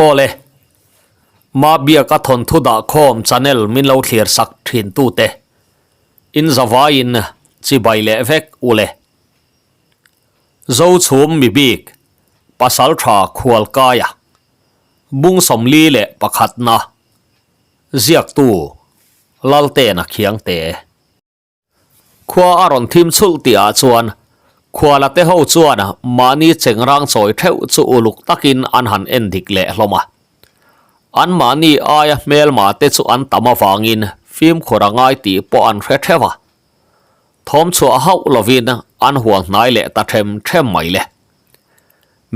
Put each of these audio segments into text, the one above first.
Aw le, Mabiaka thawnthu dahkhawm channel min lo thlir sak thin tute, in zavaiin chibai leh vek u le. Zochhum mibik, Pasaltha Khualkaia, Bung 41na, Ziaktu, Laltena Khiangte. Khua a rawn thim chhulh tih ah chuan khuala te ho chuan mahni chengrang chawi theuh chu uluk takin an han en dik leh hlawm a. An mahni aia hmelma te chu an tam avangin fimkhur a ngai tih pawh an hre theuh a. Thawm chhuah hauh lovin an hual hnai leh ta them them mai le.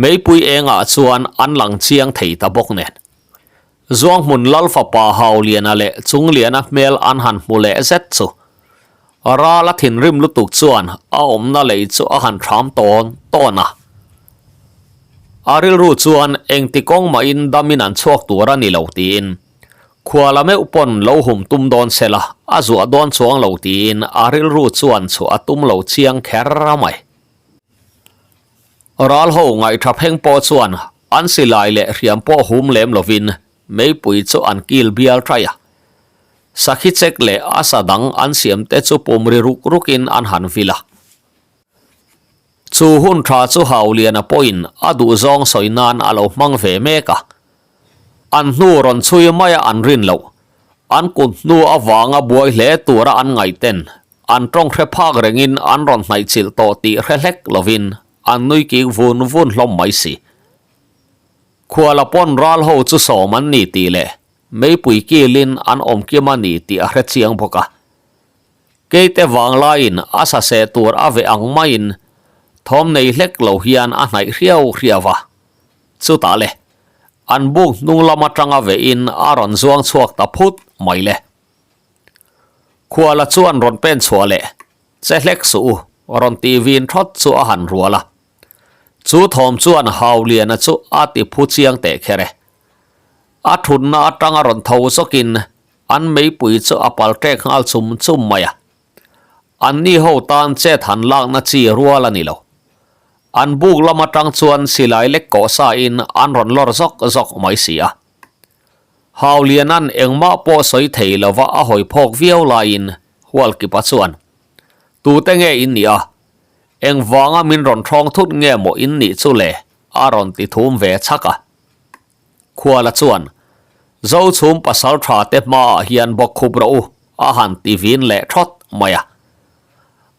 Meipui engah chuan an lang chiang thei ta bawk nen. Zuanghmun Lal fapa Hauliana leh Chungliana hmel an han hmu leh zet chu Rala thinrim lutuk chuan a awmna lei chu a han thram tawn tawn a. A rilru chuan engti kawng mahin damin an chhuak tur a ni lo tiin Khuala meuh pawn lo hum tum dawn sela a zuah dawn chuang lo tiin a rilru chuan chhuah a tum lo chiang kher mai. Ral ho ngaihṭha pheng pawh chuan an silai leh hriam pawh hum lem lovin meipui chu an kil bial ṭai a. Sakhi chek leh a sa dang an siam te chu pum ri ruk rukin an han vil a. Chu hun ṭha chu Hauliana pawhin a duhzawng sawi nan a lo hmang ve mek a. An hnu rawn chhui maia an rin loh, an kut hnu avanga buai hle tura an ngaihten An tawng hre phak rengin an rawn hnaihchilh tawh tih hre hlek lovin an nui kik vun vun hlawm mai si. Khuala pawn ral ho chu sawm an ni tih leh meipui kilin an awm kim a ni tih a hre chiang bawk a. Keite vanglaiin a sa seh tur a veh ang maiin thawm nei hlek lo hian a hnaih hriau hriau a. Chutah le, an buk hnung lam atanga vehin a rawn zuang chhuak ta phut mai le. Khuala chuan rawn pen chhuah leh che hlek suh u, rawn tih vin thawt chu a han rual a. Chu thawm chuan Hauliana chu a ti phu chiang teh kher e. A thutna atanga rawn tho zawkin an meipui chu a pal ṭek nghal chum chum mai a. Anni ho tan chet han lakna chi rual a ni lo. An buk lam atang chuan silai lek kawh sa in an rawn lawr zawk zawk mai si a. Haulianan engmah pawh sawi thei lova a hawi phawk viau laiin Hualkipa chuan, Tute nge in nih a? Engvanga min rawn ṭhawng thut nge maw in nih chu le? a rawn ti thum ve chhak a. Khuala chuan, Zochhum pasal ṭha te hmaah hian bawk khup rawh u, a han ti vin leh ṭhawt mai a.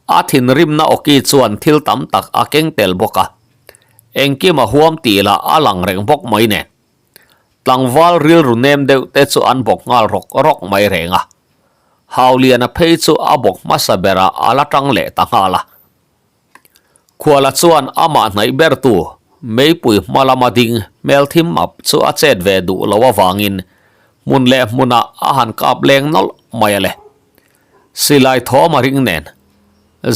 A thinrimna awki chuan thil tam tak a keng tel bawk a, engkim a huam tih lah a lang reng bawk mai nen. Tlangval rilru nem deuh te chu an bawk nghal rawk rawk mai reng a. Hauliana phei chu a bawk hmasa berah a la tang leh ta nghal a. Khuala chuan amah hnaih bertu meipui hma lama ding hmel thim map chu a chet ve duh lo avangin hmun leh hmunah a han kap leng nawlh mai a le. Silai thawm a ring nen.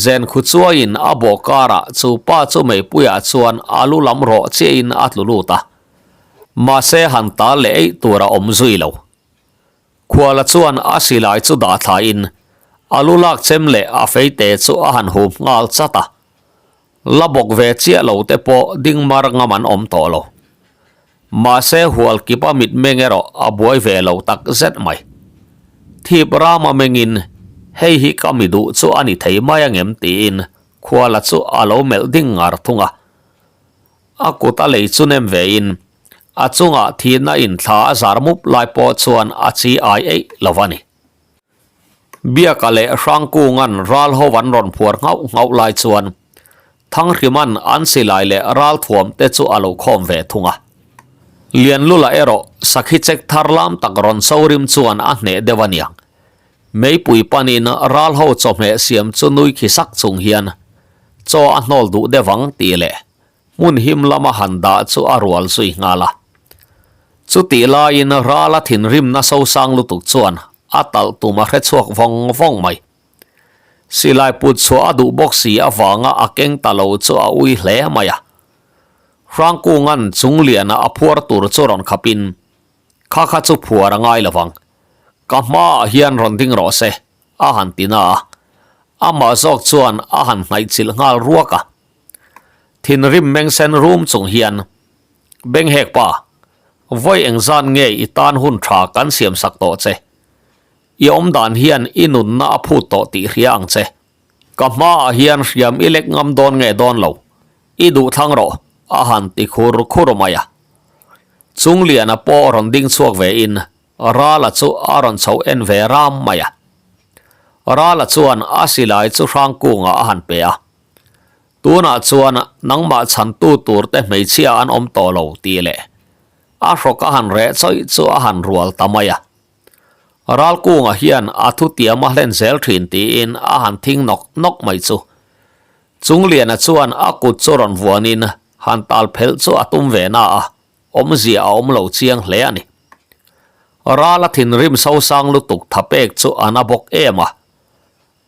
Zen khu chuaiin a bawh karah chu pa chu meipuiah chuan a lu lam rawh chiahin a tlu lut a. Mahse han tal leh eih tur a awm zui lo. Khuala chuan a silai chu dah thlain a lu lak chem leh a feite chu a han hup nghal chat a. La bawk ve chiah lo te pawh ding mar ngam an awm tawh lo. Mahse hual kip a mitmeng erawh a buai ve lo tak zet mai. Thip rama mengin hei hi ka mi duh chu a ni thei mai angem tiin Khuala chu a lo melh ding ngar thung a. A kut a lei chu nem vein a chungah thihna inthla a zar mup lai pawh chuan a chi ai eih lo a ni. Biaka leh Hrangkunga'n ral ho an rawn phuar nghauh nghauh lai chuan Thanghrima'n an silai leh ral thuam te chu a lo khawm ve thung a. Lianlula erawh sakhi chek thar lam tak rawn so rim chuan a hneh deuh a niang. Meipui panin ral ho chawhmeh siam chu nui khi sak chung hian chaw a hnawl duh deuh ang tih leh hmun him lama han dah chu a rual zui nghal a. Chutih laiin rala thinrimna sosang lutuk chuan a talh tum a hre chhuak vawng vawng mai. Silai put chhuah a duh bawk si avanga a keng ta lo chu a ui hle mai a. Hrangkunga'n Chungliana a phuar tur chu rawn khapin, Kha kha chu phuar a ngai lo vang. Ka hmaah hian rawn ding rawh se, a han ti na a. Amah zawk chuan a han hnaihchilh nghal ruak a. Thinrim mengsen rum chung hian, Benghek pa, Vawi engzat nge i tan hun tha kan siam sak tawh che? I awm dan hian i nunna a phut tawh tih hria ang che. Ka hmaah hian hriam i lek ngam dawn nge dawn lo, i duh thlang rawh, a han ti khur khur mai a. Chungliana pawh rawn ding chhuak ve in Rala chu a rawn chho en ve ram mai a. Rala chuan a silai chu Hrangkunga a han pe a. Tunah chuan nangmah chhantu tur te hmeichhia an awm tawh lo tih leh a hrawk a han reh chawih chu a han rual ta mai a. Ralkunga hian a thutiam a hlen zel thin tiin a han thing nawk nawk mai chu. Chungliana chuan a kut chu rawn vuanin han tal phelh chu a tum ve na a, awmzia a awm lo chiang hle a ni. Rala thinrim sosang lutuk thapek chu a na bawk em a.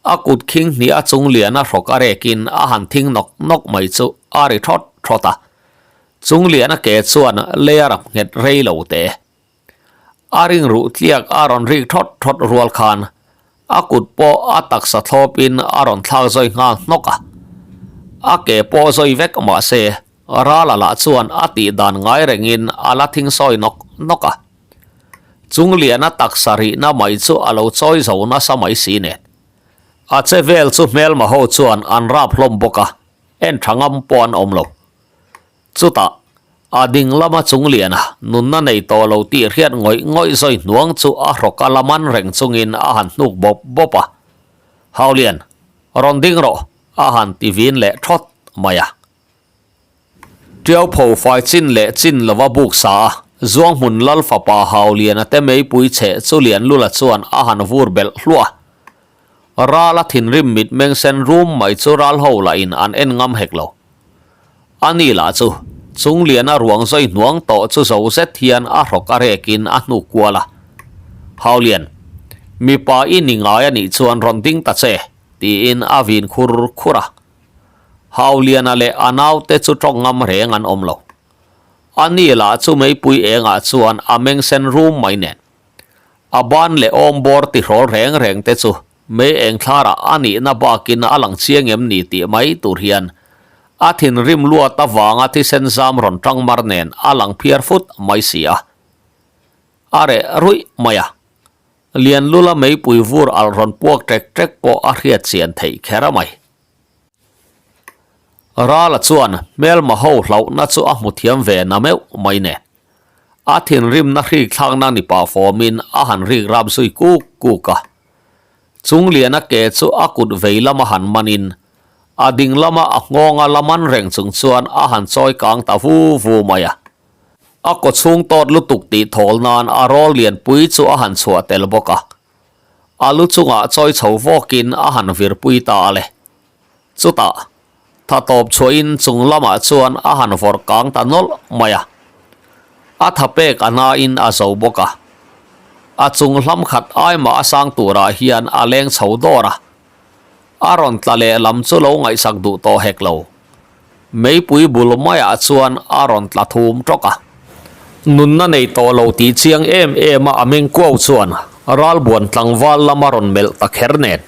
A kut khing hnih a chung lian a hrawk a rekin a han thing nawk nawk mai chu a ri thawt thawt a. Chung lian a ke chuan lei a rap nghet rei lo te. A ring ruh tliak a rawn rik thawt thawt rual khan a kut pawh a taksa thlawpin a rawn thlak zawi nghal hnawk a. A ke pawh zawi vek mahse Rala lah chuan a tih dan ngai rengin a la thing sawi nawk nawk a. Chungliana taksa rihna mai chu a lo chawi zo nasa mai si nen. A che vel chu hmelma ho chuan an rap hlawm bawk a, en tha ngam pawh an awm lo. Chutah, a ding lama Chungliana nunna nei tawh lo tih hriat ngawih ngawih zawi hnuang chu a hrawk a la man reng chungin a han hnuk bawp bawp a. Haulian, rawn ding rawh, a han ti vin leh thawt mai a. Tiau pho fai chin leh chin lova buk sa a, Zuanghmun Lal fapa Hauliana te meipui cheh chu Lianlula chuan a han vur belh hluah a. Ral a thinrim mitmeng sen rum mai chu ral ho lah in an en ngam hek lo. A ni lah chu Chungliana ruang zawi hnuang tawh chu zo zet hian a hrawk a rek in a hnuk kual a. Haulian, mipa i ni ngai a nih chuan rawn ding ta che, tiin a vin khur khur a. Hauliana leh a naute chu tawng ngam reng an awm lo. A ni lah chu meipui engah chuan a meng sen rum mai nen. A ban leh awm bawr ti hrawl reng reng te chu mei eng thlarah a nihna bakin a lang chiang em ni tih mai tur hian a thinrim luat avanga thisen zam rawn tang mar nen a lang phiar fut mai si a. A reh ruih mai a. Lianlula meipui vur alh rawn puak ṭek ṭek pawh a hriat chian theih kher a mai. Rala chuan hmelma ho hlauhna chu a hmu thiam ve na meuh mai nen. A thinrimna hrik thlakna ni pah fawmin a han rik rap zui kuk kuk a. Chungliana ke chu a kut vei lama han manin a ding lama a nghawnga la man reng chung chuan a han chawi kang ta vu vu mai a. A kaw chhung tawt lutuk tih thawl nan a rawl lianpui chu a han chhuah tel bawk a. A lu chungah chawi chho vawkin a han virpui ta a le. Chutah, tha tawp chhuahin chung lamah chuan a han vawrh kang ta nawlh mai a. A tha pek a hnain a zo bawk a. A chung hlam khat aimah a sang turah hian a leng chho dawr a. A rawn tla leh lam chu lo ngaihsak duh tawh hek lo. Meipui bul maiah chuan a rawn tla thum tawk a. Nunna nei tawh lo tih chiang em em a a meng kuau chuan ralbuan tlangval lam a rawn melh ta kher nen.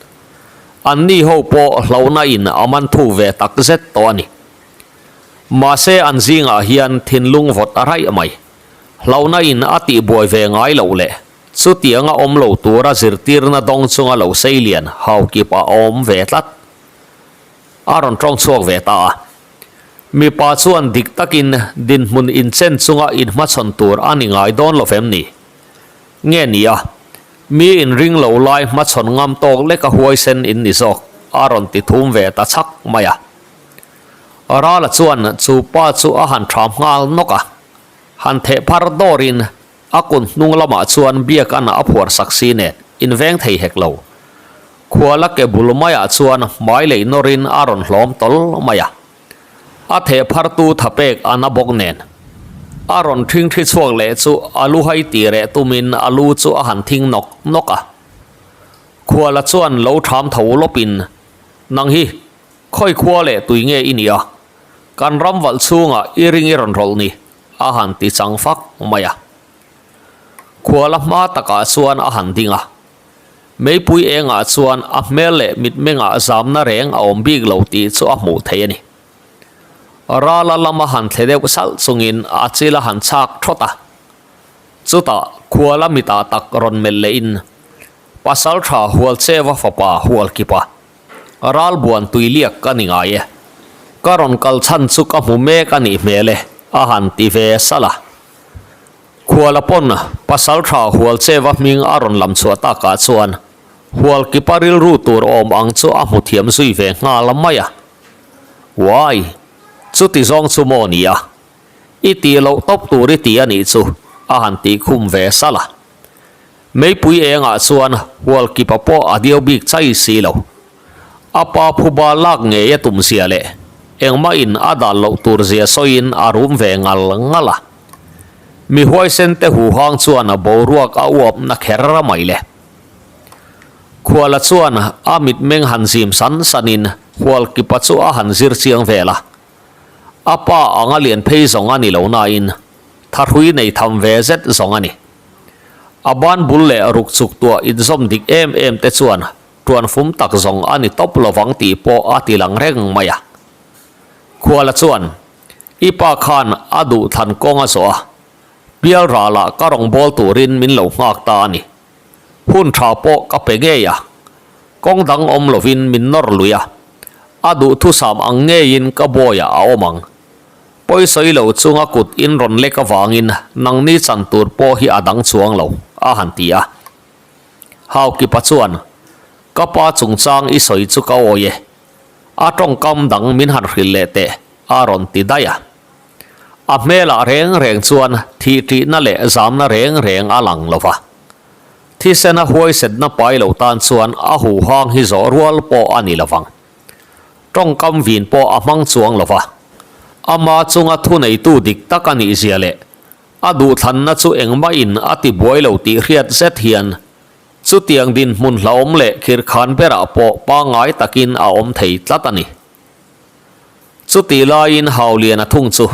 An ni ho pawh hlauhna in a man thuk ve tak zet tawh a ni. Mahse an zingah hian thinlung vawt a raih mai. Hlauhna in a tihbuai ve ngai loh leh chutianga awm lo tura zirtirna dawng chunga lo sei lian haukip a awm ve tlat. A rawn tawng chhuak ve ta a. Mipa chuan dik takin dinhmun inchen chunga inhmachhawn tur a ni ngai dawn lo fem ni? Nge ni a, mi inring lo lai hmachhawn ngam tawk leka huaisen in ni zawk a rawn ti thum ve ta chhak mai a. Rala chuan chu pa chu a han tham nghal nawk a, han theh phar dawrin A kun hnung lamah chuan biak-an a phuar sak si nen inveng thei hek lo. Khuala ke bul maiah chuan hmai lei nawrin a rawn hlawm tawl mai a. A theh phartu tha pek a na bawk nen. A rawn thing thi chhuak leh chu a lu hai ti reh tumin a lu chu a han thing nawk nawk a. Khuala chuan lo tham tho lawpin, Nang hi, khawi khua leh tui nge i nih a? Kan ram valh chhungah i ring i rawn rawlh ni? A han ti chang fak mai a. Khuala hma takah chuan a han ding a. Meipui engah chuan a hmel leh mitmengah zamna reng a awm bik lo tih chu a hmuh theih a ni. Rala lama han thle deuh salh chungin a chil a han chhak thawt a. Chutah khuala mitah tak rawn melh lehin Pasaltha Hualcheva fapa Hualkipa Ralbuan tuiliak ka ni ngai e. Ka rawn kal chhan chu ka hmu mek a nih hmel e, a han ti ve salh a. Khuala pawn Pasaltha Hualcheva hming a rawn lam chhuah takah chuan Hualkipa rilru tur awm ang chu a hmu thiam zui ve nghal mai a. Uai! Chuti zawng chu maw ni a? I tih loh tawp tur i ti a nih chu, a han tih khum ve salh a. Meipui engah chuan Hualkipa pawh a diau bik chai si lo. A pa phuba lak ngei a tum zia leh engmah in a dal loh tur zia sawiin a rum ve ngal ngal a. Mi huaisen te huhang chuan a boruak a uap na kher mai le. Khuala chuan a mitmeng han zim san sanin Hualkipa chu a han zir chiang vel a. A pa anga lian phei zawng a ni lo nain thahrui nei tham ve zet zawng a ni. A ban bul leh ruk chuk tuah inzawm dik em em te chuan tuan fum tak zawng a ni tawp lovang tih pawh a ti lang reng mai a. Khuala chuan, I pa khan a duh thlan kawng a zawh a, pial ralah ka rawn bawl turin min lo nghak ta a ni. Hun tha pawh ka pe ngei a, kawng dang awm lovin min nawr lui a, a duhthusam ang ngeiin ka bawiah a awm ang. Pawisawi lo chunga kut in rawn lek avangin nangni chan tur pawh hi a dang chuang lo, a han ti a. Haukipa chuan, Ka pa chungchang i sawi chu ka awi e. A tawngkam dang min han hrilh leh teh, a rawn ti daih a. A hmelah reng reng chuan thih ṭihna leh zamna reng reng a lang lo va. Thisena huaisetna pai lo tan chuan a huhang hi zawh rual pawh a ni lo vang. Tawngkam vin pawh a hmang chuang lo va. Ama chunga thuneitu dik tak a nih zia leh a duhthlanna chu engmahin a ti buai lo tih hriat zet hian chutiang dinhmun hlauhawm leh khirkhan berah pawh pangngai takin a awm thei tlat a ni. Chutih laiin Hauliana thung chu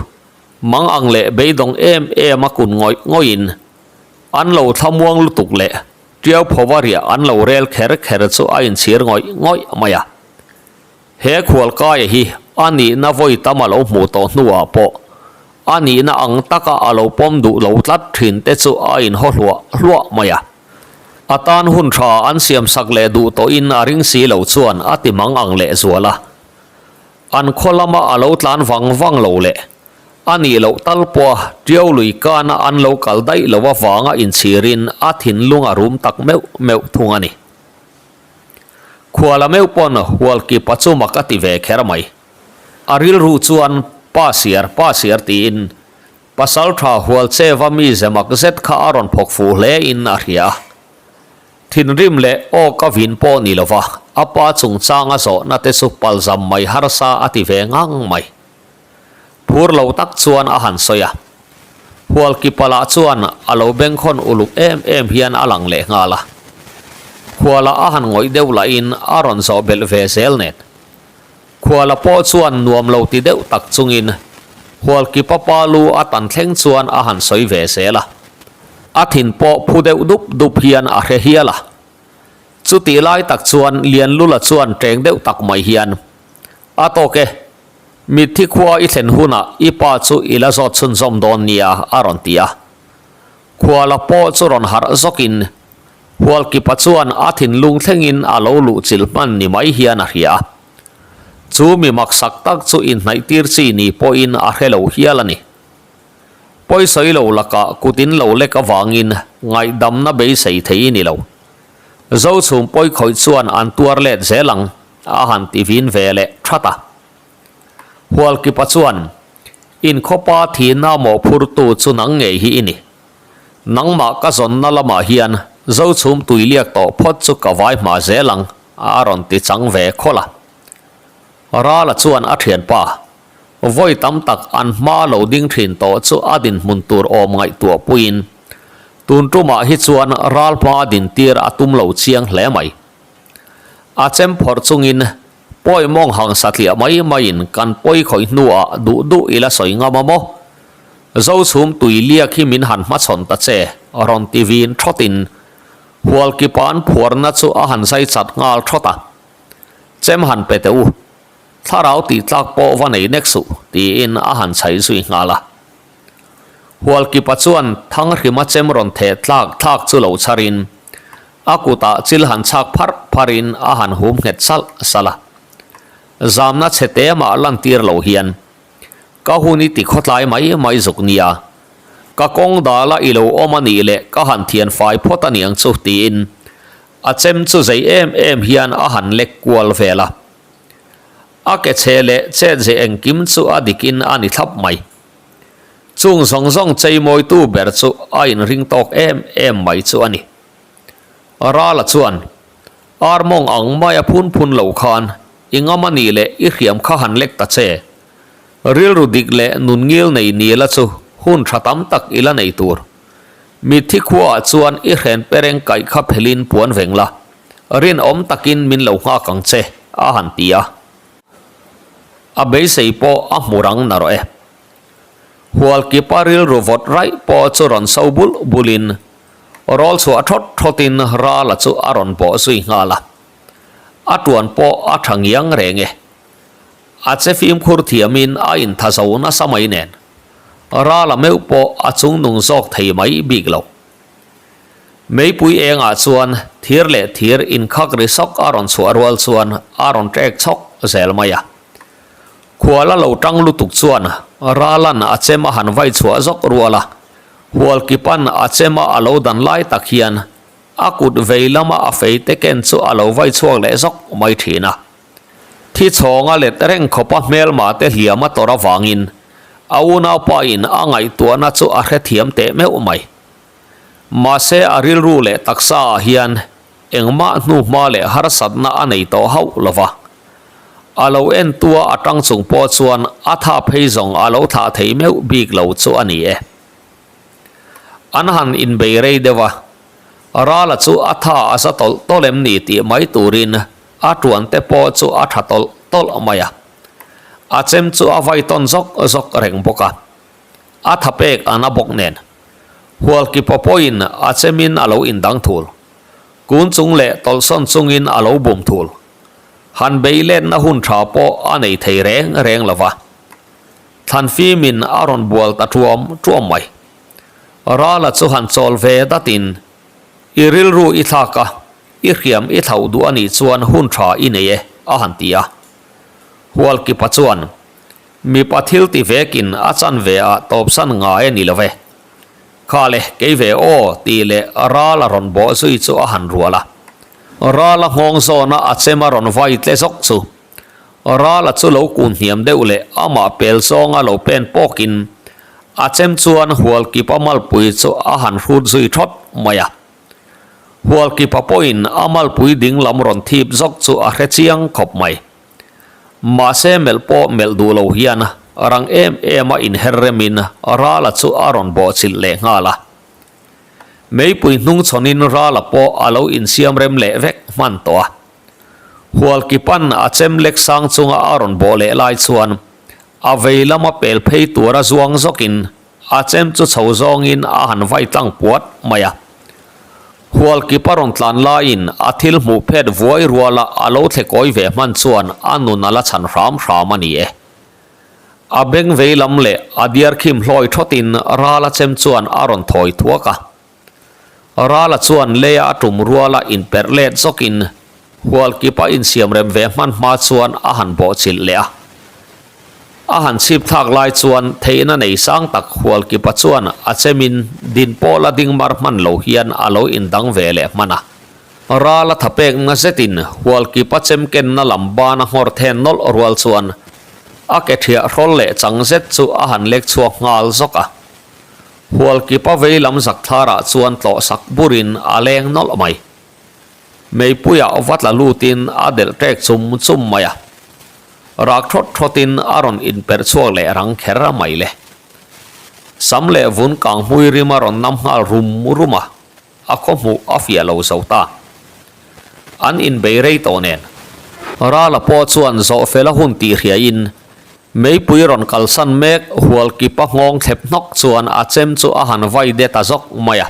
mang ang leh beidawng em em a kun ngawih ngawihin an lo thlamuang lutuk leh Tiau phova riah an lo rel kher kher chu a inchhir ngawih ngawih mai a. He khualkaia hi a nihna vawi tam a lo hmuh tawh hnuah pawh a nihna ang taka a lo pawm duh lo tlat thin te chu a inhaw hluah hluah mai a. A tan hun tha an siam sak leh duh tawhin a ring si lo chuan a ti mang ang leh zual a. An khaw lama a lo tlan vang vang lo leh a nih loh tal pawha Tiau lui kana an lo kal daih lo avanga inchhirin a thinlung a rum tak meuh meuh thung a ni. Khuala meuh pawn Hualkipa chu mak a ti ve kher mai. A rilru chuan Pa siar, pa siar tiin Pasaltha Hualcheva mi ze mak zet kha a rawn phawk fuh hle in a hria a. Thinrim leh aw ka vin pawh ni lova a pa chungchanga zawhna te chu palzam mai harsa a ti ve ngang mai. Phur lo tak chuan a han sawi a. Hualkipala chuan a lo bengkhawn uluk em em hian a lang leh nghal a. Khuala a han ngawih deuh lahin a rawn zawh belh ve zel nen. Khuala pawh chuan nuam lo ti deuh tak chungin Hualkipa pa lu a tan thleng chuan a han sawi ve zel a. A thin pawh phu deuh dup dup hian a hre hial a. Chutih lai tak chuan Lianlula chuan teng deuh tak mai hian, A tawk e, Mitthi khua i thlen hunah i pa chu i la zawt chhunzawm dawn nia a rawn ti a. Khuala pawh chu rawn harh zawkin Hualkipa chuan a thinlung thlengin a lo luh chilh hman ni mai hian a hria a. Chu mi maksak tak chu inhnaihtir chi ni pawhin a hre lo hial a ni. Pawisawi lo lakah kut in lo lek avangin ngaihdamna beisei thei i ni lo. Zochhum pawikhawih chuan an tuar let zel ang a han ti vin ve leh that a. Hualkipa chuan, Inkhawpa thihna mawhphurtu chu nang ngei hi i ni. Nangmah ka zawnna lamah hian Zochhum tuiliak tawh phawt chu ka vai hma zel ang, a rawn ti chang ve khawlh a. Rala chuan a thianpa, vawi tam tak an hma lo ding thin tawh chu a dinhmun tur awm ngaihtuah puiin, tun tumah hi chuan ral hma dintir a tum lo chiang hle mai. A chem phawrh chungin Pawi mawng hang satliah mai maiin kan pawi khawih hnuah duh duh ila sawi ngam a maw? Zochhum tui liak hi min han hmachhawn ta che, rawn ti vin thawtin Hualkipa'n phuarna chu a han zai chat nghal thawt a. Chem han pe teh u, thlarau tih tlak pawh va nei nek suh, tiin a han chhaih zui nghal a. Hualkipa chuan Thanghrima chem rawn theh tlak thlak chu lo chharin a kutah chil han chhak pharh pharhin a han hum nghet salh salh a. Zamna chhe te mah lantir lo hian ka hun i ti khawtlai mai mai zuk nia. Ka kawng dala i lo awm a nih leh ka han thian fai phawt a niang chu tiin a chem chu zei em em hian a han lek kual vel a. A ke chhe leh chet ze engkim chu a dikin a ni thlap mai. Chung zawng zawng cheimawitu ber chu a inring tawk em em mai chu a ni. Rala chuan, Ar mawng ang maia phun phun lo khan i ngam a nih leh i hriam kha han lek ta che. Rilru dik leh nun ngil nei ni la chu hun tha tam tak i la nei tur. Mitthi khuaah chuan i hren pereng kaih kha phelin puan veng la, rinawm takin min lo nghak ang che, a han ti a. A beisei pawh a hmu rang narawh e. Hualkipa rilru vawt raih pawh chu rawn so bulh bulhin rawl chhuah thawt thawtin Rala chu a rawn bawh zui nghal a. A tuan pawh a tha ngiang reng e. A che fimkhur thiamin a intha zo nasa mai nen Rala meuh pawh a chungnung zawk thei mai bik lo. Meipui engah chuan thir leh thir inkhak ri sawk a rawn chhuah rual chuan a rawn ṭek chhawk zel mai a. Khuala lo ṭang lutuk chuan Ralan a chem a han vai chhuah zawk rual a, Hualkipan a chem a a lo dan lai tak hian a kut vei lama a fei te ken chu a lo vai chhuak leh zawk mai ṭhin a. Thi chhawnga let reng khawpa hmelma te hliam a tawrh avangin a unaupa in a ngaihtuahna chu a hrethiam teh meuh mai. Mahse a rilru leh taksa ah hian engmah hnuhma leh harsatna a nei tawh hauh lo va. A lo entua a tang chung pawh chuan a tha phei zawng a lo thlah thei meuh bik lo chu a ni e. An han inbei rei deuh a, Rala chu a tha a za tawlh tawlh em ni tih mai turin a tuan te pawh chu a tha tawlh tawlh mai a. A chem chu a vai tawn zawk zawk reng bawk a. A tha pek a na bawk nen. Hualkipa pawhin a chemin a lo indang thul. Kun chung leh tawlhsawn chungin a lo bum thul. Han bei letna hun tha pawh a nei thei reng reng lo va. Thlan fimin a rawn bual ta tuam tuam mai. Rala chu han chawl ve datin, I rilru i thlak a, i hriam i thlauh duh a nih chuan hun tha i nei e, a han ti a. Hualkipa chuan, Mipa thil ti vekin a chan ve ah tawpsan ngai a ni lo ve. Kha le, kei ve aw, tih leh Rala rawn bawh zui chu a han rual a. Rala nghawng zawna a chem a rawn vai tle zawk chu. Rala chu lo kun hniam deuh leh amah pel zawnga lo pen pawkin a chem chuan Hualkipa malpui chu a han hrut zui thawt mai a. Hualkipa pawhin a malpui ding lam rawn thip zawk chu a hre chiang khawp mai. Mahse melh pawh melh duh lo hian rang em em a inher remin Rala chu a rawn bawhchilh leh nghal a. Meipui hnung chhawnin Rala pawh a lo insiam rem leh vek hman tawh a. Hualkipan a chem lek sang chunga a rawn bawh leh lai chuan a vei lama pel phei tura zuang zawkin A chem chu chho zawngin a han vai tlang puat mai a. Hualkip a rawn tlan laiin a thil hmuh phet vuai ruala a lo thle kawi ve hman chuan a nun a la chhan hram hram a ni e. A beng vei lam leh a diar khim hlawi thawtin Rala chem chuan a rawn thawi thuak a. Rala chuan leia a tum ruala inperh let zawkin Hualkipa insiamrem ve hman hma chuan a han bawhchilh leh a. A han chhip thlak lai chuan theihna nei sang tak Hualkipa chuan a chemin din pawh la ding mar hman lo hian a lo indang ve leh hman a. Rala tha pekna zetin Hualkipa chem kenna lam bana nghawr then nawlh rual chuan a ke thiah hrawl leh chang zet chu a han lek chhuak nghal zawk a. Hualkipa vei lam zak thlarah chuan tlawh sak burin a leng nawlh mai. Meipuiah va tla lutin a delh ṭek chum chum mai a. Rak thawt thawtin a rawn inperh chhuak leh rang kher mai le. Sam leh vun kang hmui rim a rawn nam nghal rum rum a, a khaw hmuh a fiah lo zo ta. An inbei rei tawh nen. Rala pawh chuan zawh fel a hun tih hriain meipui rawn kalsan mek Hualkipa nghawng thlep hnawk chuan a chem chu a han vai det a zawk mai a.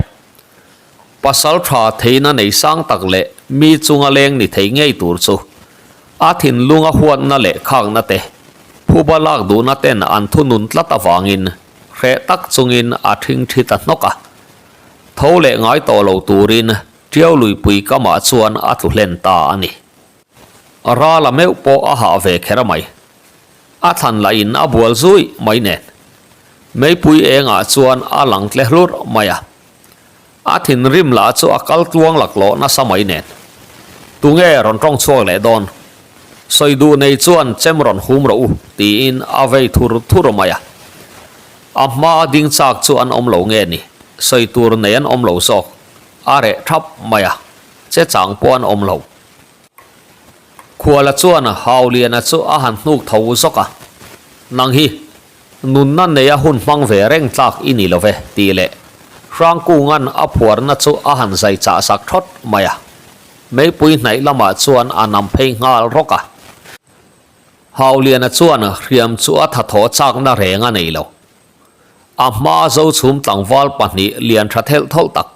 Pasal tha theihna nei sang tak leh mi chunga leng ni thei ngei tur chu a thinlunga huatna leh khakna te, phuba lak duhna ten an thunun tlat avangin. hreh tak chungin a ṭhingṭhi ta hnawk a. Tho leh ngai tawh lo turin Ṭiau luipui kamah chuan a tlu hlen ta a ni. Rala meuh pawh a hah ve kher mai. A thlan lahin a bual zui mai nen. Meipui engah chuan a lang tle hlur mai a. A thinrim lah chu a kal tluang laklawh nasa mai nen. Tunge rawn tawng chhuak leh dawn? Sawi duh nei chuan chem rawn hum rawh u, tiin a vei thur thur mai a. A hma ding chak chu an awm lo nge ni? Sawi tur nei an awm lo zawk. A reh thap mai a, che chang pawh an awm lo. Khuala chuan Hauliana chu a han hnuk tho zawk a, Nang hi, Nunna neia hun hmang ve reng tlak i ni lo ve, tih leh Hrangkunga'n a phuarna chu a han zai chah sak thawt mai a. Meipui hnaih lamah chuan a nam phei nghal rawk a. Hauliana chuan hriam chu a thathaw chakna reng a nei lo. A hmaa Zochhum tlangval pahnih lian tha thelh thawlh tak,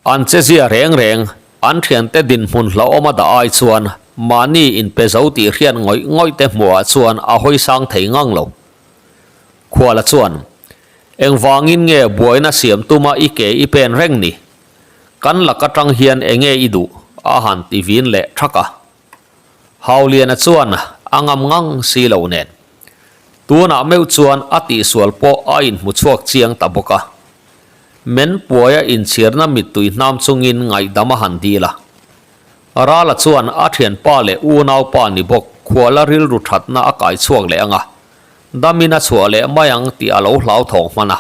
an chezia reng reng, an thiante dinhmun hlauhawm a dah ai chuan mahni inpe zo tih hriat ngawih ngawih te hmuhah chuan a hawi sang thei ngang lo. Khuala chuan, Engvangin nge buaina siam tuma i ke i pen reng ni? Kan lak atang hian enge i duh? a han ti vin leh thak a. Hauliana chuan a ngam ngang si lo nen. Tunah meuh chuan a tihsual pawh a inhmu chhuak chiang ta bawk a. Men puaia inchhirna mittui hnam chungin ngaihdam a han dil a. Rala chuan a thianpa leh unaupa ni bawk khuala rilru thatna a kai chhuak leh ang a, damin a chhuah leh mai ang tih a lo hlauthawng hman a.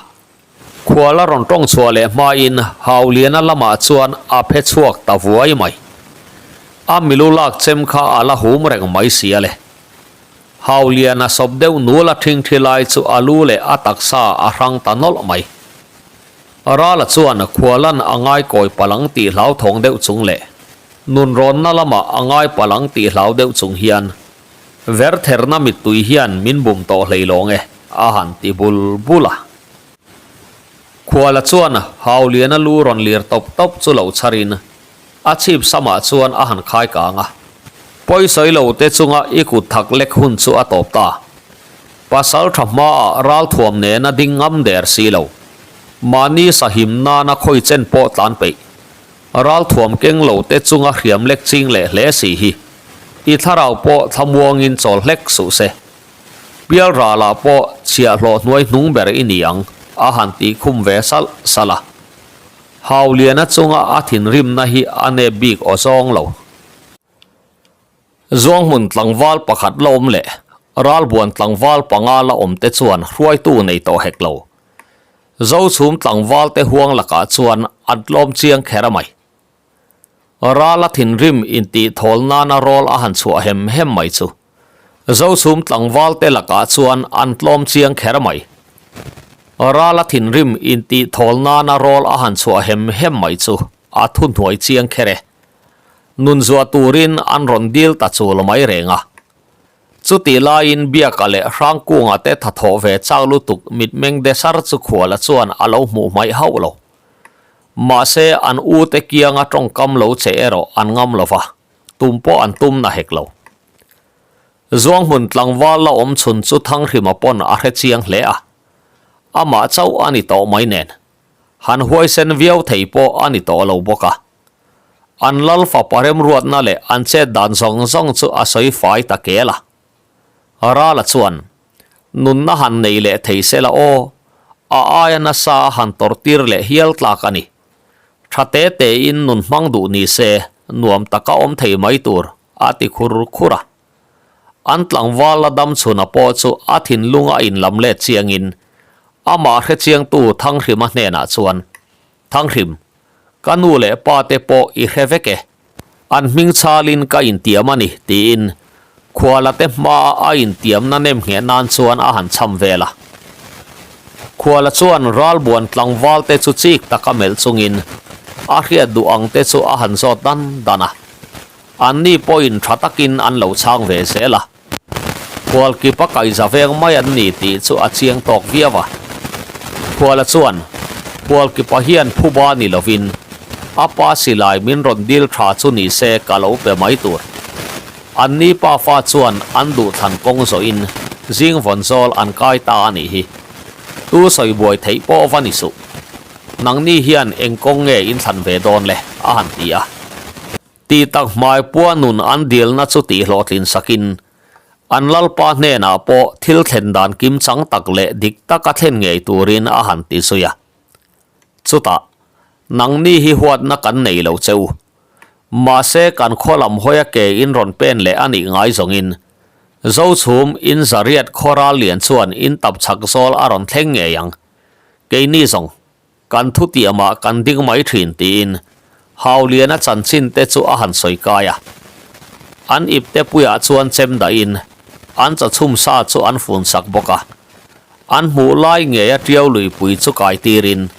Khuala rawn tawng chhuah leh hmain Hauliana lamah chuan a phe chhuak ta vuai mai. A milu lak chem kha a la hum reng mai si a le. Hauliana sawp deuh nul a thingthi lai chu a lu leh a taksa a hrang ta nawlh mai. Rala chuan khualan a ngai kawi palang tih hlauthawng deuh chung leh nunrawnna lamah a ngai palang tih hlau deuh chung hian vertherna mittui hian min bum tawh hlei lawng e a han ti bul bul a. Khuala chuan Hauliana lu rawn lir tawp tawp chu lo chharin a chhip samah chuan a han khai kang a. Pawisawi lo te chunga i kut thak lek hun chu a tawp ta. Pasal tha hmaah ralthuam nena ding ngam der si lo. Mahni sahim nana khawi chen pawh tlan peih. Ralthuam keng lo te chunga hriam lek ching leh hle si hi. I thlarau pawh thlamuangin chawl hlek suh se. Pial ralah pawh chhiahhlawh hnuai hnung ber i ni ang a han tih khum ve salh salh a. Hauliana chunga a thinrimna hi a nep bik aw zawng lo. Zuanghmun tlangval pakhat la awm leh ralbuan tlangval panga la awm te chuan hruaitu nei tawh hek lo. Zochhum tlangval te huang lakah chuan an tlawm chiang kher a mai. Ral a thinrim intih thawl nana rawl a han chhuah hem hem mai chu Zochhum tlangval te lakah chuan an tlawm chiang kher mai. Ral a thinrim intih thawl nana rawl a han chhuah hem hem mai chu a thuhnuai chiang kher e. Nun zuah turin an rawn dil ta chul mai reng a. Chutih laiin Biaka leh Hrangkunga te thathawh ve chak lutuk mitmeng de sar chu Khuala chuan a lo hmuh hmaih hauh lo. Mahse an ute kianga tawngkam lo che erawh an ngam lo va, tum pawh an tum na hek lo. Zuanghmun tlangval la awm chhun chu Thanghrima pawn a hre chiang hle a, amah chauh a ni tawh mai nen. Han huaisen viau thei pawh a ni tawh lo bawk a. An lal fapa remruatna leh an chet dan zawng zawng chu a sawi fai ta kel a. Rala chuan, Nunna han nei leh thei se la aw, a aia nasa a han tawrhtir leh hial tlak a ni. Tha te tein nun hmang duh ni se, nuam taka awm thei mai tur, a ti khur khur a. An tlangval la dam chhuna pawh chu a thinlung a inlam let chiangin amah hrechiangtu Thanghrima hnenah chuan, Thanghrim, ka nu leh pa te pawh i hre vek e. An hming chhalin ka intiam a ni, tiin Khuala te hmaa a intiamna nem ngheh nan chuan a han cham vel a. Khuala chuan ralbuan tlangval te chu chik taka melh chungin a hriat duh ang te chu a han zawt dan dan a. Anni pawhin tha takin an lo chhang ve zel a. Khualkipa kaihza veng mai an ni tih chu a chiang tawk viau a. Khuala chuan, Khualkipa hian phuba ni lovin a pa silai min rawn dil tha chu ni se ka lo pe mai tur. Anni pafa chuan an duhthlan kawng zawhin zing vawn zawl an kai ta a nih hi. Tu sawi buai theih pawh va ni suh. Nangni hian eng kawng nge in thlan ve dawn le? a han ti a. Ti tak hmai pua nun an dilna chu tih hlawhtlin sakin an lalpa hnenah pawh thil thlen dan kim chang tak leh dik taka thlen ngei turin a han ti zui a. Chutah, nangni hi huatna kan nei lo che u. Mahse kan khaw lam hawia ke in rawn pen leh a nih ngai zawngin Zochhum in zariat khaw ral lian chuan in tap chhak zawl a rawn thleng ngei ang. Keini zawng, kan thutiamah kan ding mai thin tiin Hauliana chanchin te chu a han sawi kai a. An ipte puiah chuan chem dahin an chawchhum sa chu an fun sak bawk a. An hmuh lai ngeia Tiau luipui chu kai tirin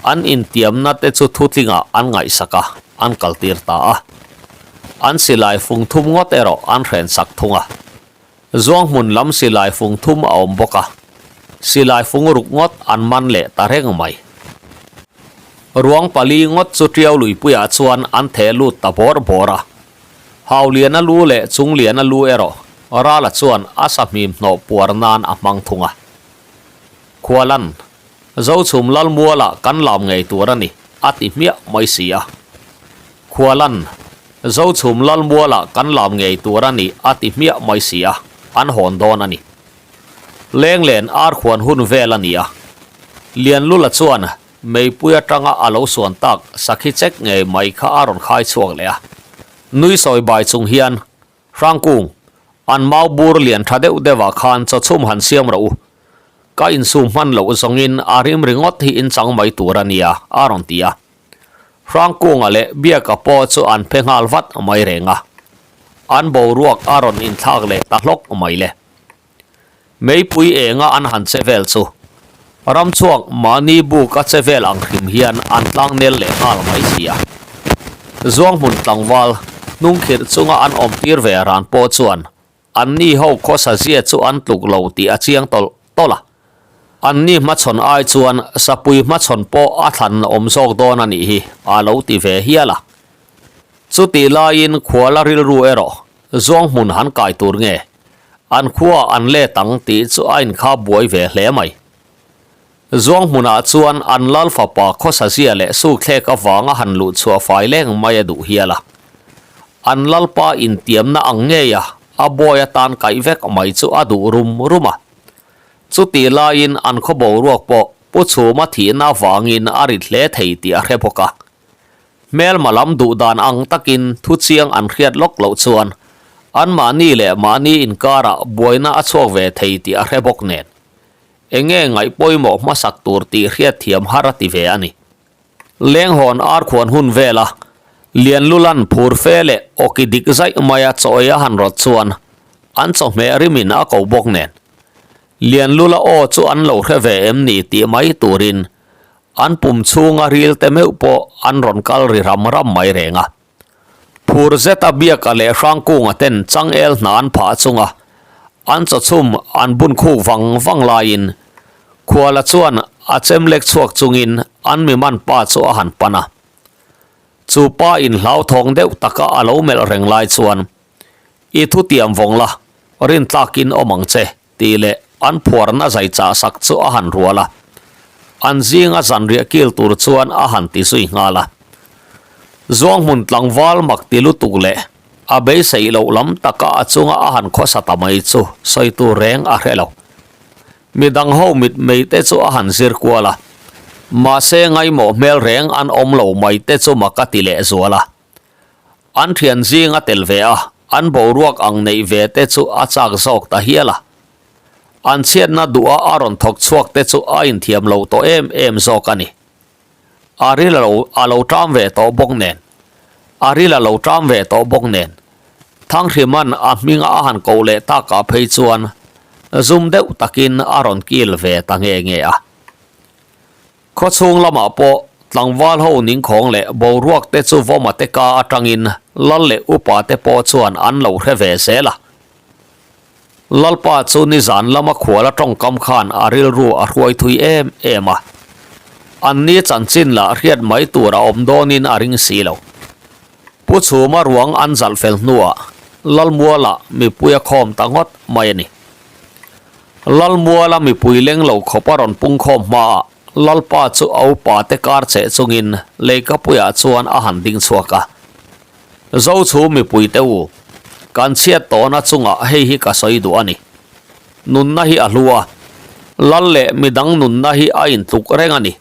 an intiamna te chu thutlingah an ngaihsak a, an kaltir ta a. An silai fung thum ngawt erawh an hren sak thung a. Zuang hmun lam silai fung thum a awm bawk a, silai fung ruk ngawt an man leh ta reng mai. Ruang pali ngawt chu Tiau luipuiah chuan an theh lut ta bawr bawr a. Hauliana lu leh Chungliana lu erawh Rala chuan a sahmim hnawh puar nan a hmang thung a. Khualan, Zochhum Lalmuala kan lam ngei tur a ni, a ti hmiah mai si a. Khualan, Zochhum Lalmuala kan lam ngei tur a ni, a ti hmiah mai si a, an hawn dawn a ni. Lenglen arkhuan hun vel a ni a. Lianlula chuan Meipui atanga a lo suan tak sakhi chek ngei mai kha a rawn khai chhuak leh a. Nui sawi bai chung hian, Hrangkung, an mau bur lian tha deuh deuhah khan chawchhum han siam rawh u. Ka insum hman loh zawngin a rim ringawt hi in chang mai tur a nia, a rawn ti a. Hrangkunga leh Biaka pawh chu an phe nghal vat mai reng a. An boruak a rawn inthlak leh ta hlawk mai le. Meipui enga an han che vel chu ramchhuak mahni buk a che vel ang hrim hian an tlang nel leh nghal mai si a. Zuanghmun tlangval hnungkhirh chunga an awm tir ve ran pawh chuan anni ho khawsa zia chu an tluk lo tih a chiang tawlh tawlh a. Anni hmachhawn ai chuan sapui hmachhawn pawh a thlan awm zawk dawn a nih hi a lo ti ve hial a. Chutih laiin khuala rilru erawh Zuanghmun han kai tur nge? An khua an let ang tih chu a inkhap buai ve hle mai. Zuanghmunah chuan an lal fapa khawsazia leh sukthlek avanga han luh chhuah fai leng mai a duh hial a. An lalpa intiamna ang ngeia a bawi atan kaih vek mai chu a duh rum rum a. Chutih laiin an khaw boruak pawh Pu Chhuma thihna avangin a rit hle thei tih a hre bawk a. Hmelma lam duh dan ang takin thu chiang an hriat lawk loh chuan anmahni leh mahni inkarah buaina a chhuak ve thei tih a hre bawk nen. Enge ngaih pawimawh hmasak tur tih hriat thiam har a ti ve a ni. Lenghawn arkhuan hun vela Lianlulan phur fe leh awki dik zaih maia chaw ei a han rawt chuan an chawhmeh rimin a ko bawk nen. Lianlula aw chu an lo hre ve em ni tih mai turin An pum chhunga ril te meuh pawh an rawn kal ri ram ram mai reng a. Phur zeta Biaka leh Hrangkunga ten changel hna an phah chunga an chawchhum an bun khuk vang vang laiin Khuala chuan a chem lek chhuak chungin an mi man pa chu a han pan a. Chu pa in hlauthawng deuh taka a lo melh reng lai chuan, I thutiam vawng la, rintlakin awm ang che. Tih leh an phuarna zai chah sak chu a han rual a, an zinga zanriah kil tur chuan a han ti zui nghal a. Zuanghmun tlangval mak ti lutuk leh a beisei loh lam taka a chunga a han khawsa ta mai chu sawi tur reng a hre lo. Midang ho mitmei te chu a han zir kual a, mahse ngaimawh hmel reng an awm lo mai te chu mak a ti leh zual a. An thian zing a tel ve a, an boruak ang neih ve te chu a chak zawk ta hial a. An chhiatna duha a rawn thawk chhuak te chu a inthiam lo tawh em em zawk a ni. A ril a lo a lo ṭam ve tawh bawk nen. A ril a lo ṭam ve tawh bawk nen. Thanghriman a hminga a han koh leh takah phei chuan zum deuh takin a rawn kil ve ta nge nge a. Khawchhung lamah pawh tlangval ho ningkhawng leh boruak te chu Vawma te ka atangin lal leh upa te pawh chuan an lo hre ve zel a. Lalpa chu nizan lama khuala tawngkam khan a rilru a hruai thui em em a. Anni chanchin lah hriat mai tur a awm dawnin a ring si lo. Pu Chhuma ruang an zalh fel hnuah Lalmualah mipui a khawm ta ngawt mai a ni. Lalmuala mipui leng lo khawp a rawn pung khawm hmaah Lalpa chu a upa te kar cheh chungin leikapuiah chuan a han ding chhuak a. Zochhu mipui te u, kan chhiat tawhna chungah hei hi ka sawi duh a ni. Nunna hi a hlu a, Lal leh midang nunna hi a intluk reng a ni.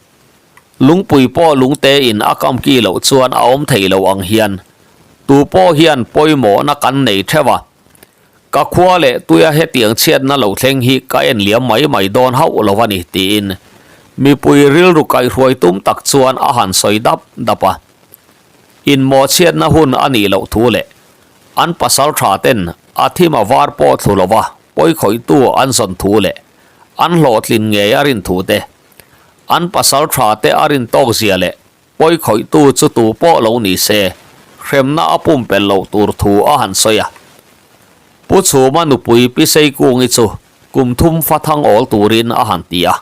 Lungpui pawh lungte in a kam ki loh chuan a awm thei lo ang hian tu pawh hian pawimawhna kan nei theuh a. Ka khua leh tuia hetiang chhiatna lo thleng hi ka en liam mai mai dawn hauh lo a ni tiin mipui rilru kaihruai tum tak chuan a han sawi dap dap a. Inmawh chhiatna hun a nih loh thu leh an pasal tha ten a thim a var pawh thlu lova pawikhawihtu an zawn thu leh an hlawhtlin ngei a rin thu te An pasal tha te a rin tawk zia leh pawi khawihtu chu tu pawh lo ni se, hremna a pumpelh loh tur thu a han sawi a. Pu Chhuma nupui Pi Seikungi chu kum thum fa thang awl turin a han ti a.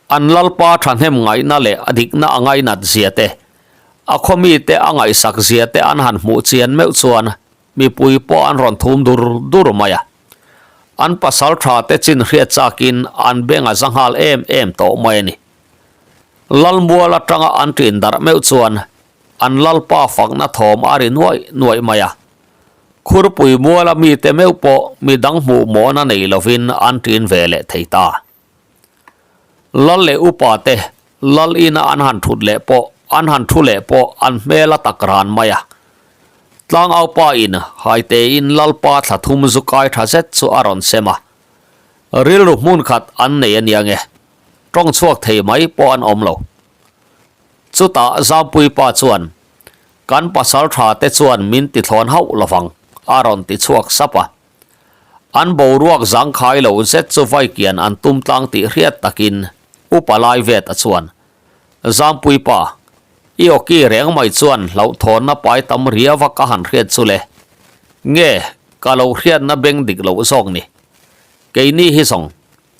An lalpa thahnem ngaihna leh a dikna a ngainat zia te, a khaw mite a ngaihsak zia te an han hmuh chian meuh chuan mipui pawh an rawn thum dur dur mai a. An pasal tha te chin hriat chakin an beng a za nghal em em tawh mai a ni. Lalmual atanga an ṭin darh meuh chuan an lalpa fakna thawm a ri nuaih nuaih mai a. Khurpui muala mite meuh pawh midang hmuh mawhna nei lovin an ṭin ve leh thei ta. Lal leh upa te lal ina an han thut leh pawh an han thu leh pawh an hmel a tak ran mai a. Tlangaupa in haite in lalpa thla thum zu kai tha zet chu a rawn sem a. Rilru hmun khat an nei ania nge, tawng chhuak thei mai pawh an awm lo. Chutah Zampuipa chuan, Kan pasal tha te chuan min ti thlawn hauh lovang, a rawn ti chhuak sap a. An boruak zangkhai lo zet chu vaikian an tum tlang tih hriat takin Upa Laivet a chuan, Zampui pa, i awki reng mai chuan hlauhthawnna pai tam riava ka han hriat chu le. Nge, ka lo hriatna beng dik loh zawk ni. Keini hi zawng,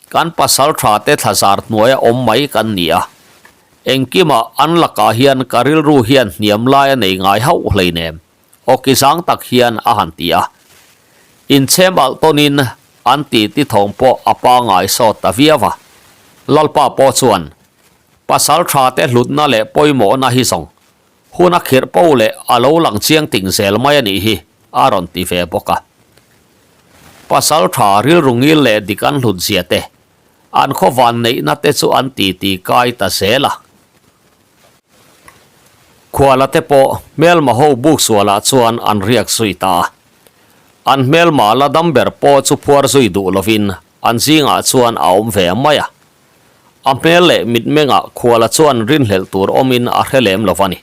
kan pasal tha te thlazar hnuaia awm mai kan ni a. Engkimah an lakah hian ka rilru hian hniam lai a nei ngai hauh hleinem. Awki zang tak hian a han ti a. Inchhem alh tawnin an ti ti thawm pawh a pangai sawt ta viau a. Lalpa pawh chuan pasal tha te hlutna leh pawimawhna hi zawng hun a khirh po leh a lo lang chiang ting zel mai a nih hi a rawn ti ve bawk a. Pasal tha rilru ngil leh dik an hlut zia te, an khawvan neihna te chu an ti ti kai ta zel a. Khuala te pawh hmelma ho buk sualah chuan an riak zui ta a. An hmelma la dam ber pawh chu phuar zui duh lovin an zingah chuan a awm ve mai a. A hmel leh mitmengah Khuala chuan rinhlelh tur awmin a hre lem lo va ni.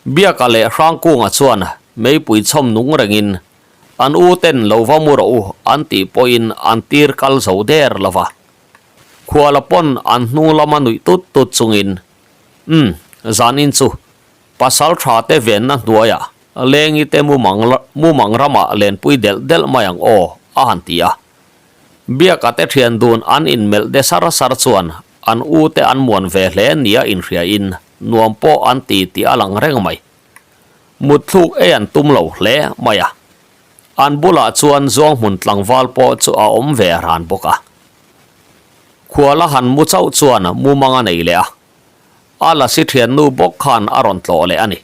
Biaka leh Hrangkunga chuan meipui chhawm nung rengin an u ten lo va mu rawh u an tih pawhin an tir kal zo der lo va. Khuala pawn an hnung lama nuih tut tut chungin, Umm, zanin chu pasal tha te venna hnuaiah lengi te mumang mumang ramah lenpui delh delh mai ang aw, a han ti a. Biaka te thian dun an inmelh de sar sar chuan an u te an muan ve hle nia inhriain nuam pawh an ti tih a lang reng mai. Mutthluk ei an tum lo hle mai a. An bulah chuan Zuanghmun tlangval pawh chu a awm ve ran bawk a. Khuala han mu chauh chuan mumang a nei leh a, a lasi thiannu bawk khan a rawn tlawh leh a ni.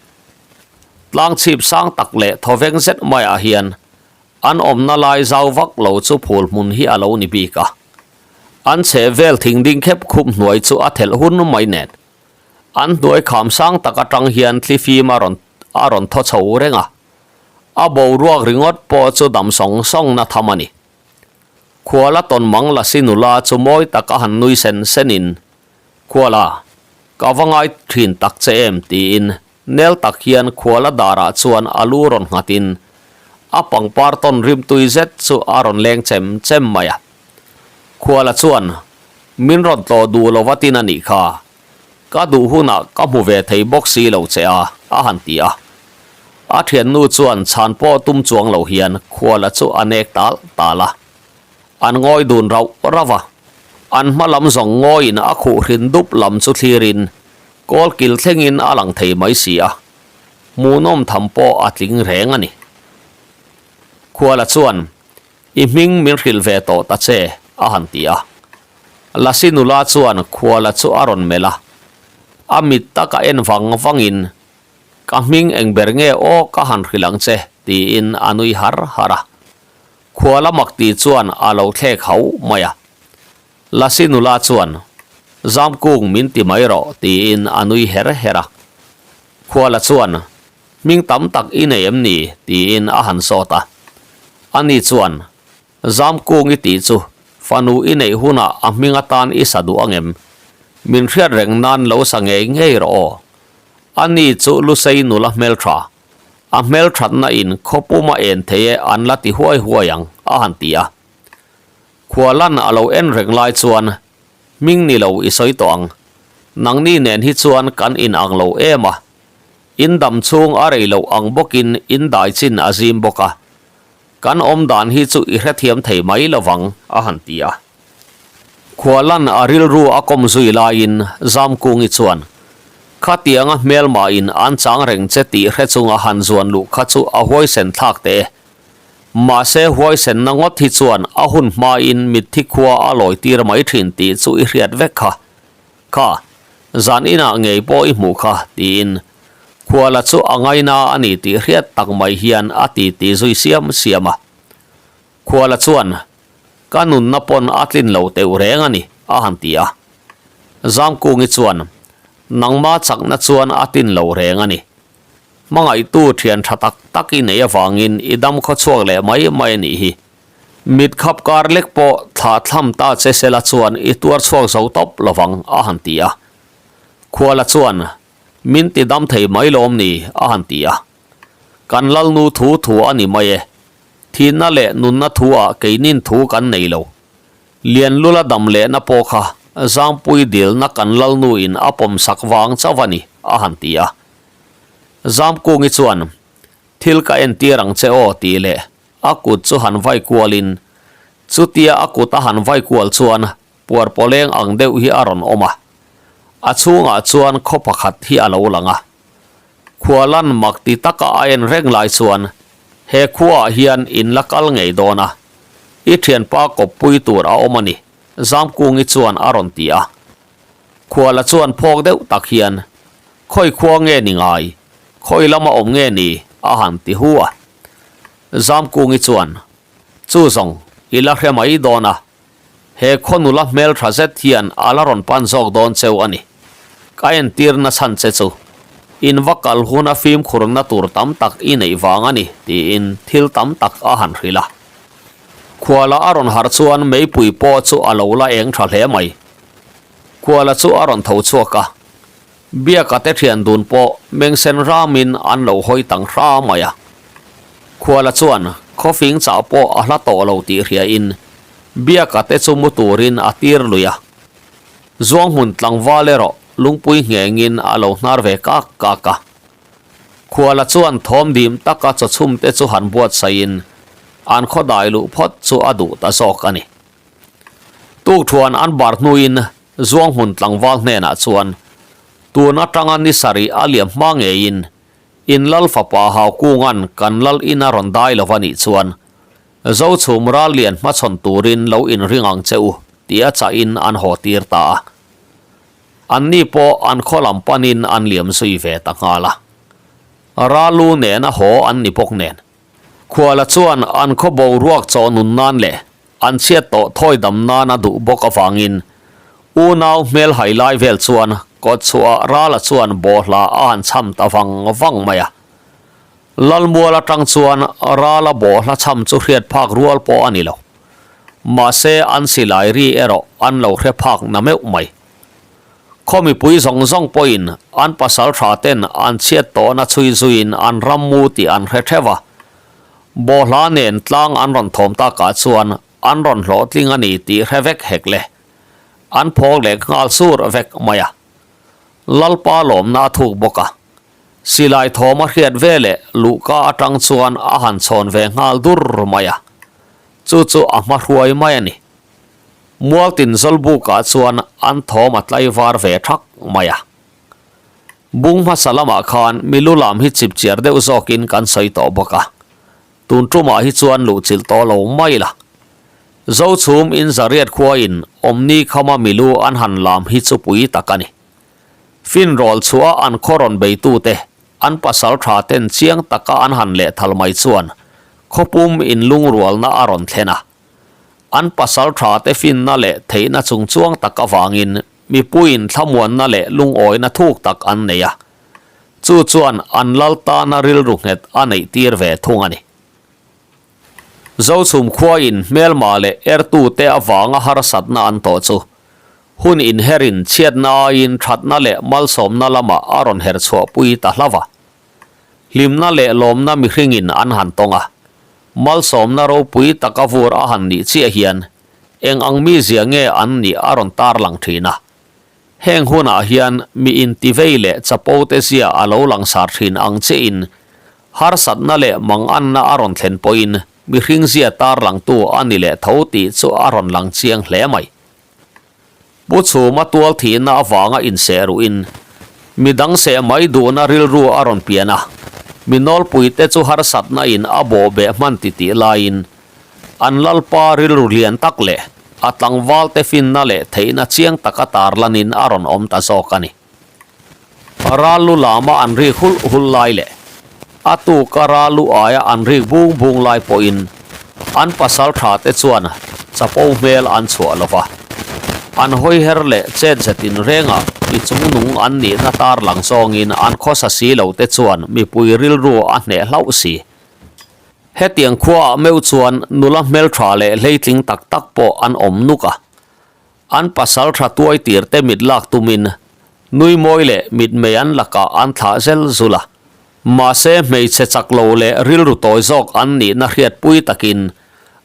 Tlang chhip sang tak leh thawveng zet maiah hian an awmna lai zau vak lo chu phul hmun hi a lo ni bik a. An chheh vel thing ding khep khup hnuai chu a thelh hun mai nen. An hnuai kham sang tak atang hian thlifim a rawn a rawn thaw chho reng a. A boruak ringawt pawh chu dam sawng sawng na tham a ni. Khuala tawn mang lasi nula chu mawi tak a han nui sen sen in, Khuala, ka va ngai thin tak che em tiin nel tak hian khuala darah chuan a lu rawn nghat in a pangpar tawn rimtui zet chu a rawn leng chem chem mai a. Khuala chuan, Min rawn tlawh duh lo va tin a nih kha. Ka duh hunah ka hmu ve thei bawk si lo che a, a han ti a. A thiannu chuan chhan pawh tum chuang lo hian khuala chu a nek tal tal a. An ngawi dun rauh rauh a. An hma lam zawng ngawiin a khuh hrin dup lam chu thlirin kawl kil thlengin a lang thei mai si a. Hmuhnawm tham pawh a tling reng a ni. Khuala chuan, I hming min hrilh ve tawh ta che, a han ti a. Lasi nula chuan Khuala chu a rawn melh a, a mit taka en vang vangin, Ka hming eng ber nge aw ka han hrilh ang che, tiin a nui har har a. Khuala mak ti chuan a lo thlek hauh mai a. Lasi nula chuan, Zamkung min ti mai rawh, tiin a nui her her a. Khuala chuan, Hming tam tak i nei em ni? tiin a han sawt a. Ani chuan, Zamkung i tih chu fanu i neih hunah a hming atan i sa duh angem? Min hriat reng nan lo sa ngei ngei rawh aw. Ani chu Lusei nula hmeltha, a hmelthatna in khawpuma en thei e an la ti huai huai ang, a han ti a. Khualan a lo en reng lai chuan, Hming ni lo i sawi tawh ang. Nangni nen hi chuan kan inang lo em a. In dam chhung a rei loh ang bawkin in dai chin a zim bawk a. Kan awm dan hi chu i hrethiam thei mai lovang, a han ti a. Khualan a rilru a kawm zui laiin Zamkungi chuan, Khatianga hmelmain an chang reng che tih hre chunga han zuan luh kha chu a huaisen thlak teh e. Mahse huaisenna ngawt hi chuan a hun hmain mitthi khua a lawi tir mai thin tih chu i hriat vek kha. Kha, zan inah ngei pawh i hmuh kha, tiin Khuala chu a ngaina a ni tih hriat tak mai hian a ti ti zui siam siam a. Khuala chuan, Ka nunna pawn a tlin lo teuh reng a ni, a han ti a. Zamkungi chuan, Nangma chakna chuan a tlin lo reng a ni. Hmangaihtu thian tha tak tak i neih avangin i dam khaw chhuak leh mai mai a nih hi. Mit khap kar lek pawh thlah thlam ta che sela chuan i tuar chhuak zo tawp lovang a han ti a. Khuala chuan, Min ti dam thei mai lawm ni a han ti a. Kan lalnu thu thu a ni mai e. Thihna leh nunna thu ah keinin thu kan nei lo. Lianlula dam lehna pawh kha Zangpui dilna kan lalnu in a pawm sak vang chauh a ni a han ti a. Zamkungi chuan, Thil ka entir ang che aw tih leh a kut chu han vai kualin, chutia a kut a han vai kual chuan puar pawleng ang deuh hi a rawn awm a. A chhungah chuan khaw pakhat hi a lo lang a. Khualan mak ti taka a en reng lai chuan, He khuaah hian in la kal ngei dawn a, i thianpa kawppui tur a awm a ni, Zamkungi chuan a rawn ti a. Khuala chuan phawk deuh tak hian, Khawi khua nge ni ngai? Khawi lama awm nge ni? a han ti hu a. Zamkungi chuan, Chu zawng, i la hre mai dawn a. He khaw nula hmel tha zet hian a la rawn pan zawk dawn cheu a ni. Ka entir na chhan che chu, in va kal huna fimkhurna tur tam tak i neih vang a ni, tiin thil tam tak a han hrilh a. Khuala a rawn harh chuan meipui pawh chu a lo la eng tha hle mai. Khuala chu a rawn tho chhuak a, Biaka te thian dun pawh mengsen ramin an lo hawi tang hra mai a. Khuala chuan khawfing chah pawh a hla tawh lo tih hriain Biaka te chu mu turin a tir lui a. Zuanghmun tlangval erawh lungpui nghengin a lo hnar ve kak kak a. Khuala chuan thawm dim taka chawchhum te chu han buatsaihin an khawdai luh phawt chu a duh ta zawk a ni. Tukthuan an bar hnuin Zuanghmun tlangval hnenah chuan, Tun atanga ni sarih a liam hma ngeiin in lal fapa Haukunga'n kan lal in a rawn dai lo va nih chuan Zochhum ral lian hmachhawn turin lo inring ang che u tia chahin an haw tir ta a. Anni pawh an khaw lam panin an liam zui ve ta nghal a. Ralu nena haw an ni bawk nen. Khuala chuan an khaw boruak chaw nun nan leh an chhiat tawh thawi dam nan a duh bawk avangin unau hmel hai lai vel chuan kawtchhuah Rala chuan bawhhla a han chham ta vang vang mai a. Lalmual atang chuan Rala bawhhla chham chu hriat phak rual pawh a ni lo. Mahse an silai ri erawh an lo hre phak na meuh mai. Khaw mipui zawng zawng pawhin an pasal tha ten an chhiat tawhna chhui zuiin an ram mu tih an hre theuh a. Bawhhla nen tlang an rawn thawm takah chuan an rawn hlawhtling a ni tih hre vek hek le. An phawk leh nghal sur vek mai a. Lalpa lawmna a thuk bawk a. Silai thawm a hriat ve leh luhka atang chuan a han chhawn ve nghal dur mai a. Chu chu a hma hruai mai a ni. Mualtin Zawlbukah chuan an thawm a tlai var ve thak mai a. Bung hmasa lamah khan milu lam hi chip chiar deuh zawkin kan sawi tawh bawk a, tun tumah hi chuan luhchilh tawh lo mai la. Zochhum in zariat khua in awmni khama milu an han lam hi chu pui tak a ni. Finrawl chhuah an khaw rawn beitute an pasal tha ten chiang taka an han lehthal mai chuan khawpum inlungrualna a rawn thlen a. An pasal tha te finna leh theihna chungchuang tak avangin mipuiin thlamuanna leh lungawina thuk tak an nei a. Chu chuan an lal tana rilru nghet a neih tir ve thung a ni. Zochhum khuain hmelma leh ertute avanga harsatna an tawh chu hun inherin chhiatna aiin thatna leh malsawmna lamah a rawn her chhuahpui ta hlauh a. Hlimna leh lawmna mihringin an han tawng a, malsawmna ropui taka vur a han nih chiah hian eng ang mizia nge an nih a rawn tarlang thin a. Heng hunah hian mi intivei leh chapo te zia a lo langsar thin ang chiahin harsatna leh manganna a rawn thlen pawhin mihring zia tarlangtu a ni leh tho tih chu a rawn lang chiang hle mai. Pu Chhuma tual thihna avanga inseh ruhin midang seh mai duhna rilru a rawn pian a, mi nawlpuite chu harsatna in a bawh beh hman ti tih laiin an lalpa rilru lian tak leh a tlangvalte finna leh theihna chiang taka tarlanin a rawn awm ta zawk a ni. Ral lu lama an rik hulh hulh lai leh a tuka ral lu aia an rik bung bung lai pawhin an pasal tha te chuan chapo hmel an chhuah lo va. An hawiher leh chet zetin rengah mi chungnung an nihna tarlang zawngin an khawsa si lo te chuan mipui rilru a hneh hlauh si. Hetiang khuaah meuh chuan nula hmeltha leh hleitling tak tak pawh an awm nuk a. An pasal tha tuai tir te mit lak tumin nui mawi leh mitmei an lakah an thlah zel zul a. Mahse hmeichhe chak lo leh rilru tawi zawk an nihna hriatpui takin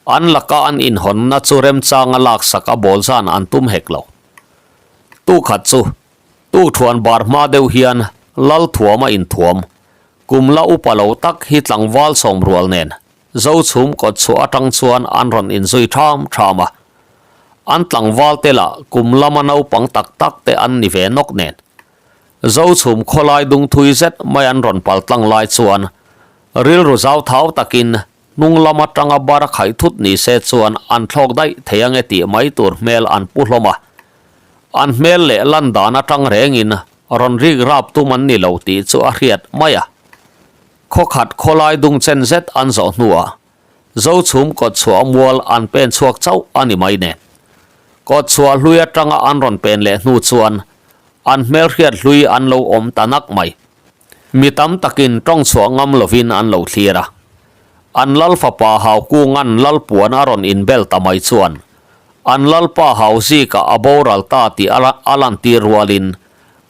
an laka an inhawnna chu remchanga laksak a bawl zan an tum hek lo. Tu khat chu tukthuan bar hma deuh hian lal thuam a inthuam kum la upa lo tak hi tlangval sawmrual nen Zochhum kawt chhuah atang chuan an rawn inzui tham tham a, an tlangval te lah kum lama naupang tak tak te an ni ve nawk nen. Zochhum khawlai dung thui zet mai an rawn pal tlang lai chuan rilru zau thau takin hnung lam atanga bar a khaih thut ni se chuan an thlawk daih thei ange tih mai tur hmel an pu hlawm a. An hmel leh lan dan atang rengin rawn rik rap tum an ni lo tih chu a hriat mai a. Khawkhat khawlai dung chen zet an zawh hnuah Zochhum kawtchhuah mual an pen chhuak chauh a ni mai nen. Kawtchhuah hlui atanga an rawn pen leh hnu chuan an hmelhriat hlui an lo awm ta nak mai. Mi tam takin tawng chhuah ngam lovin an lo thlir a. An lal fapa Haukunga'n Lalpuan a rawn inbel ta mai chuan an lalpa Hauzika a boral ta tih a lantir rualin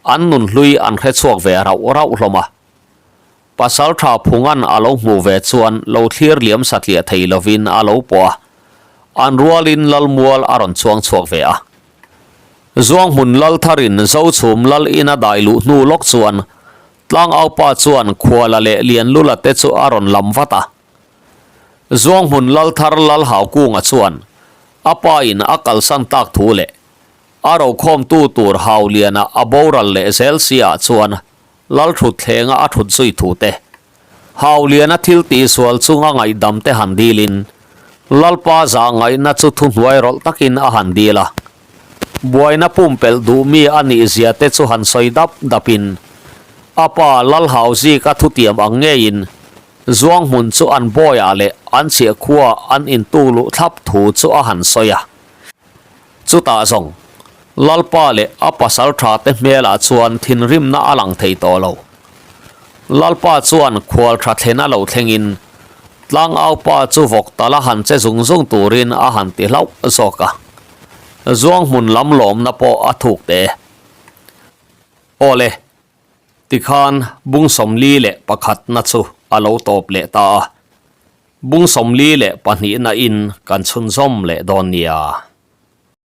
an nun hlui an hrechhuak ve rauh rauh hlawm a. Pasal tha Phunga'n a lo hmuh ve chuan lo thlir liam satliah thei lovin a lo pawh a, an rualin Lalmual a rawn chuang chhuak ve a. Zuanghmun Lal tharin Zochhum Lal ina dai luh hnu lawk chuan Tlangaupa chuan Khuala leh Lianlula te chu a rawn lam vat a. Zuanghmun Lal thar Lal Haukunga chuan a pa in a kalsan tak thu leh a rokhawmtu tur Hauliana a boral leh zel si ah chuan Lalthutthlenga a thut zui thu te, Hauliana thil tihsual chunga ngaihdam te han dilin, Lalpa zah ngaihna chu thuhnuai rawlh takin a han dil a. Buaina pumpelh duh mi a nih zia te chu han sawi dap dapin, a pa Lalhauzika thutiam ang ngeiin Zuanghmun chu an bawiah leh an chhiahkhuaah an intu luh thlap thu chu a han sawi a. Chutah zawng, Lalpa leh a pasal tha te hmelah chuan thinrimna a lang thei tawh lo. Lalpa chuan khual tha thlen a lo thlengin Tlangaupa chu vawk tal a han che zung zung turin a han ti hlauh zawk a. Zuang hmun lam lawmna pawh a thuk te. Awle, tikhan bung 41 na chu a lo tawp leh ta a. Bung 42 na in kan chhunzawm leh dawn nia.